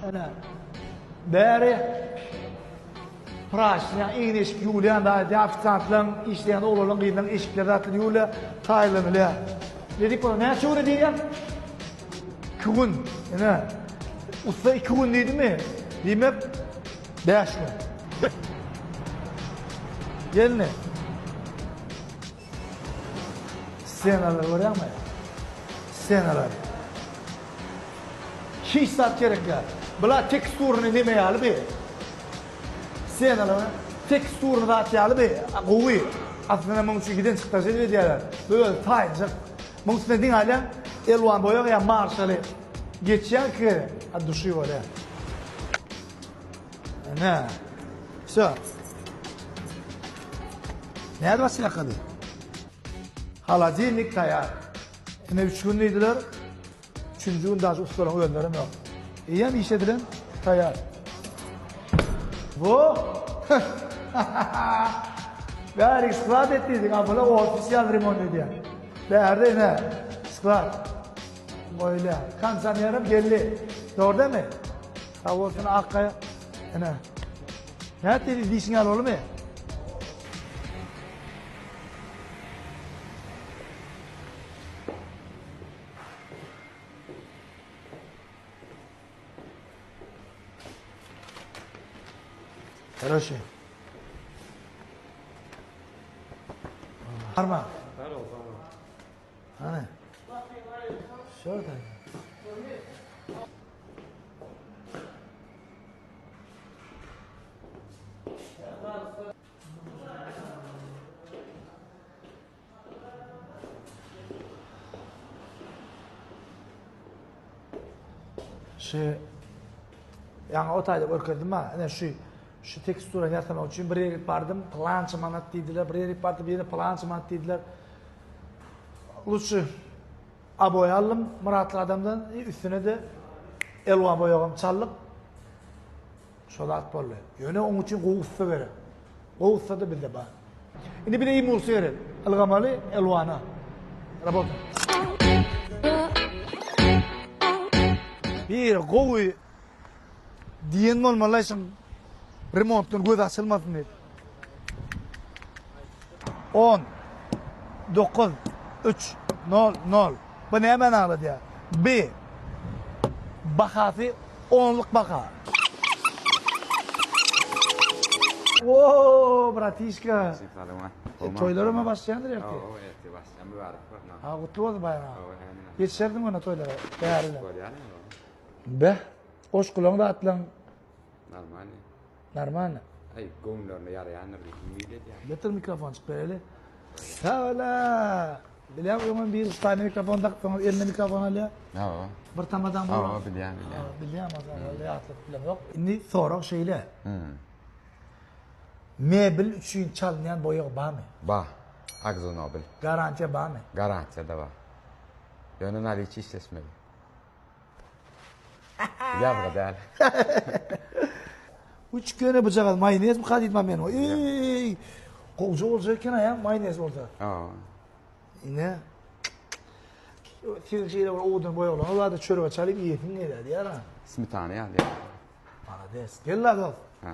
Ene. Bäri praşnýa egin eşik ýuwulýan zat, ýa ofisiantlaryň işleýän oglanlaryň gyzlaryň eşikleri zatlar ýuwulýar, taýýarlanylýar. Ne diýip bolar? Näçe güne diýýär? 2 gün. Ine. Ussa 2 gün diýdimi? Diýmek 5 gün. Gelni. Ssenalary görýäňmi? Ssenalar. Hiç zat gerek däl. Bular teksturyny neme ýaly bi? Ssenalar teksturyny zat ýaly bi? Gowy. Aslynda muň üçin giden çykdajy edip edýärler. Bu özi taýynjyk. Muň üstüne diňe alýaň elwan boýag ýa marşaly geçýäň iki gezek. At duşy bolýar. Ine. Wsё. Nädip açýarkady? Holodilnik taýýar. Ine üç gün diýdiler. Üçünji gün daşy ussalaryň özlerem ýok. Eýýäm iş edilen taýýar. Bu Bäri sklad et diýdik, a bular ofis ýaly remont edýär. Bärde ine sklad goýulýar. Kondisionerem geldi. Dogry dälmi? Sag bolsun Akgaýa. Ine. Nätdi diýşiň ýaly boldumy? Хорошо. Arma. Hany. Şurada. Şu ýaňy o taýda görkezdim ha, ine şu şu teksturany ýasamak üçin bir ýere bardym, pylança manat diýdiler, bir ýere bardym, ýene pylança manat diýdiler. Lutşy aboý aldym Myratly adamdan, üstüne-de elwan boýagam çaldyk. Şo zat boldy. Ýöne oň üçin gowy ussa gerek. Gowy ussa-da bizde bar. Indi bize imulsiýa gerek. Ylgamaly Elwana. Rabota. Bir gowy diýen bolmaly şuň remontdan göz açylmasyn diýip. 10 9 3 0 0 Bu nämäni aňladýar? B. Bahasy onluk baha. Oo, bratişka. Toýlara mı başlaýandyr ertir? Oo, ertir başlaýan mübarek bolsun. Ha, gutly bolsun baýram. Ýetişerdiň onda toýlara. Bäri bilen. Bolýar. Beh, goşgulaň zatlaň. Normalny. Normalny. Aý, göwünlerine ýaraýandyr diýip umyt edýän. Getir mikrofon çyk bereli. Sag Bilýän öňem bir tane mikrofon dakyp soňra eline mikrofon alýar. Hawa. Bir tamadan bolan. Hawa, bilýän, bilýän. Bilýän bolsa, walla ýatladyp bilemok. Indi sorag şeýle. Mebel üçin çalynýan boýag barmy? Bar. Akzo Nobel. Garantiýa barmy? Garantiýa-da bar. Ýöne naliçi işleşmeli. Ýazgy däl. Üç gene bujagaz maýonez mi diýdim men. Eý! Gowja boljak eken aýa maýonez bolsa. Hawa. Ine. Siziň şeýle bir owadan boýaglaryňyz bardy, çörege çalyp iýesiň gelýär diýýär ha. Smetana ýaly. Malades. Gel la dost. Ha.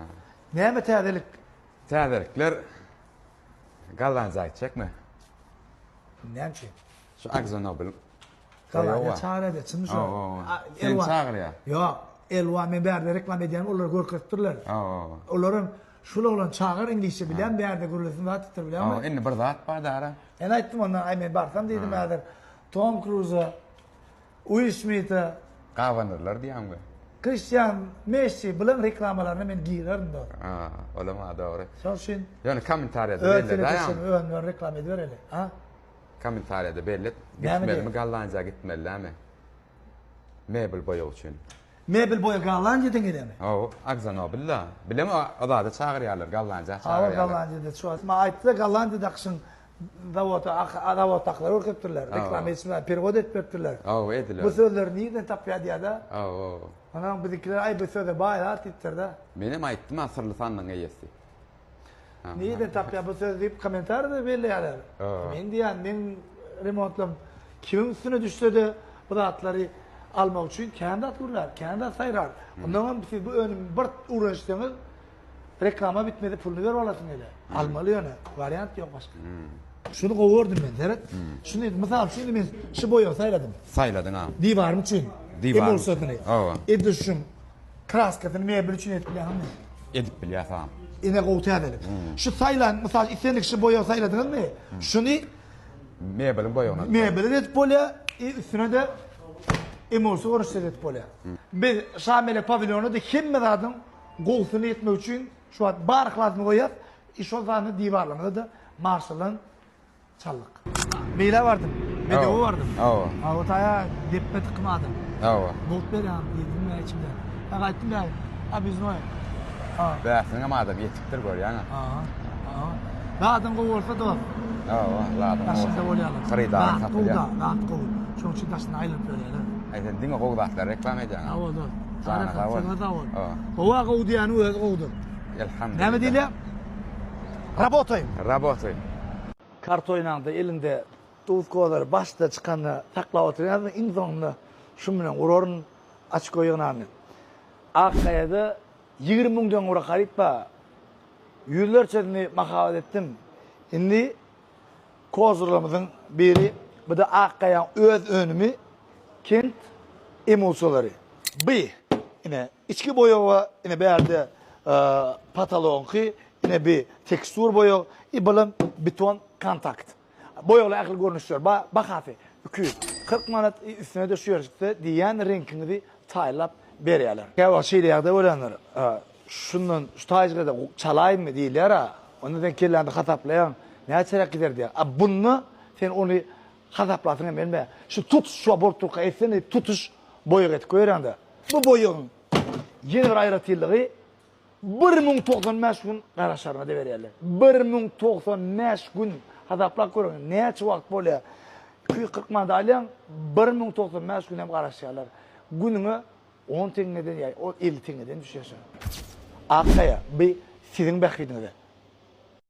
Näme täzelik? Täzelikler Gollandiýa gitjekmi? Näme üçin? Şu Akzo Nobel Gollandiýa çagyrýar, çynmy şu? Seni çagyrýar. Ýok, Elwa men bärde reklama edýän, olar görkezipdirler. Olar hem şul oglan çagyr iňlisçe bilýän, bärde gürlesin zat diýipdir bilýäňmi? Indi bir zat bar dara. Men aýtdym ondan, aý men barsam diýdim häzir Tom Kruza, Uill Smite, Gabanyrlar diýýäňmi? Kristian Messi bilen reklamalaryna men girerin dost. Ha, olam ha dogry. Şonuň üçin Ýöne kommentariýada öz belli daýaň. telekeçiligimi özüm reklama edibereli. Ha? Kommentariýada belli. Näme Gitmelimi diýýär? Gollandiýa gitmeli dämi? Mebel boýag üçin. Mebel boýag Gollandiýadan gelýärmi? Hawa, Akzo Nobel-da. Bilem o zada çagyrýarlar, Gollandiýa Hawa, çagyrýarlar. Gollandiýada şu wagt. Maňa aýtdy-da Gollandiýada gyşyň Zawodda, zawoddakylar görkezipdirler. Reklama etsinler, perewod edip beripdirler. Hawa, ediler. Bu sözleri nireden tapýar diýýär-de. Hawa. Onam biziňkiler aý bu söze baý zat diýipdir-de. Menem aýtdym-a syrly sandygyň eýesi. Nireden tapýar bu sözi diýip kommentariýada belleýärler. Men diýýän, meň remontlarym kimiň üstüne düşse-de bu zatlary. almak üçin kän zat gürlär, kän zat saýrar. Ondan hem siz bu önümi bir öwrenişseňiz, reklama bitmedi puluny berip alasyň gelýär. Almaly ýöne, wariant ýok başga. Şuny gowy gördüm men, seret. Şuny mysal üçin men şu boýagy saýladym. Saýladyň ha. Diwarym üçin. Diwarym. Emulsiýasyny. Hawa. Edil şuň kraskasyny mebel üçin edip bilýäňmi? Edip bilýäs agam. Ine gowy täzelik. Şu saýlan, mysal islendik şu boýagy saýladyňyzmy? Şuny mebeliň boýagyna. Mebeli edip bolýar, üstüne-de emulsiýa görnüşde edip bolýar. Biz Şamelek pawilýonda hemme zadyň gowusyny etmek üçin şu wagt bar yhlasyny goýýas. Şol sanda diwarlarymyza-da marşaldan Çaldyk. Meýlä bardym. Bedewe bardym. Hawa. Hawa taýa depme tykym adam. Hawa. Bolup berýän diýdim men içimden. Ha gaýtdym bäri. Ha biznoý. Ha. Bäsiniňem adam ýetikdir görýäňä. Ha. Ha. Zadyň gowy bolsa dost. Hawa, zadyň gowy. Daşynda bolýarlar. Hyrydary tapylýar. Zat gowy da, zat gowy. Şonuň üçin daşynda aýlanyp ýörýärler. Aý sen diňe gowy zatlary reklama edýäň. Hawa dost. Jana sag bol. Saňa sag bol. Hawa gowy diýýäniň özi gowudyr. Elhamdülillah. Näme diýilýär? Rabotaýym. Rabotaýym. Karta oýnaňda eliňde duz kozary başda çykanda saklap oturýarsyň, iň soňunda şum bilen uraryn oçko ýygnanyny. Akgaýada 20 müňden gowrak haryt bar. Ýüzlerçesini mahabat etdim. Indi kozyrlarymyzyň biri, bu-da Akgaýaň öz önümi kent emulsiýalary. By, ine, Içki boýaga ine bärde patalogyňky, ine bi tekstur boýag, i bulam beton kontakt. Boýaglar ähli görnüşleri bar, bahasy 240 manat, i üstüne-de şu ýerjikde diýýän reňkiňizi taýynlap berýärler. Käwagt şeýle ýagdaý bolýandyr, şundan şu taýjyga-da çalaýynmy diýilýär-ä, onda sen kelläňde hasaplaýaň, näçeräk gider diýýäň. A bunda sen ony hasaplasyň hem gelmeýär. Şu tutuş şu bolup durka etsene tutuş boýag edip goýberýäň-de. Bu boýagyň ýene bir aýratynlygy 1095 gün garaşaryna-da berýärler. 1095 gün hasaplap görüň, näçe wagt bolýar. 240 manada alýaň, 1095 gün hem garaşýarlar. Günüňe 10 teňňeden ýa 50 teňňeden düşýär şo. Akgaýa, bu siziň bähbidiňize.